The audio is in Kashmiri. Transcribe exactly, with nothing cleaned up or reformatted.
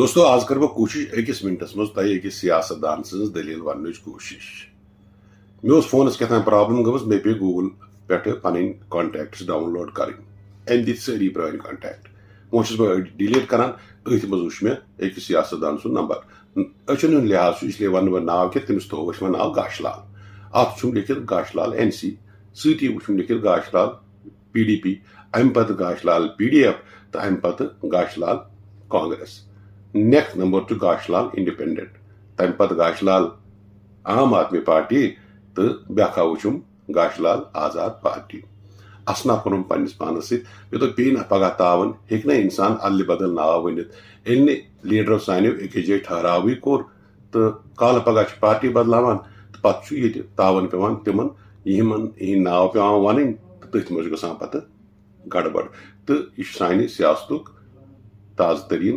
دوستو، آز کرٕ بہٕ کوٗشِش أکِس مِنٹَس منٛز تۄہہِ أکِس سیاست دان سٕنٛز دٔلیٖل وَننٕچ کوٗشِش۔ مےٚ اوس فونَس کیٛاہ تام پرابلم گٔمٕژ، مےٚ پیٚیہِ Google پٮ۪ٹھٕ پَنٕنۍ کانٹیکٹس ڈاؤن لوڈ کَرٕنۍ۔ أمۍ دِتۍ سٲری پرٛٲنۍ کانٹیکٹ۔ وۄنۍ چھُس بہٕ ڈیلیٹ کران، أتھۍ منٛز وٕچھ مےٚ أکِس سیاست دان سُنٛد نمبر۔ أچھن ہُنٛد لحاظ چھُ، اس لیے وَنہٕ بہٕ ناو کینٛہہ، تٔمِس تھوو أسۍ وۄنۍ ناو گاش لال۔ اَتھ چھُم لیٚکھِتھ گاش لال این سی، سۭتی وٕچھُم لیٚکھِتھ گاش لال پی ڈی پی، اَمہِ پتہٕ گاش لال پی ڈی ایف تہٕ اَمہِ پتہٕ گاش لال کانگریس۔ نیکسٹ نمبر چھُ گاش لال انڈیپینڈنٹ، تَمہِ پتہٕ گاش لال عام آدمی پارٹی تہٕ بیٛاکھا وٕچھُم گاش لال آزاد پارٹی۔ اسنا کوٚرُم پننِس پانس سۭتۍ، مےٚ دوٚپ، بیٚیہِ نہ پگاہ تاوان ہیٚکہِ نہ انسان ادلہِ بدل ناو ؤنِتھ۔ ییٚلہِ نہٕ لیڈرو سانیو أکِس جایہِ ٹھہراوٕے کوٚر، تہٕ کالہٕ پگاہ چھِ پارٹی بدلاوان، تہٕ پتہٕ چھُ ییٚتہِ تاوان پٮ۪وان تِمن، یِمن یِہِنٛدۍ ناو پٮ۪وان وَنٕنۍ، تہٕ تٔتھۍ منٛز چھُ گژھان پتہٕ گڑبڑ۔ تہٕ یہِ چھُ سانہِ سیاستُک تازٕ تریٖن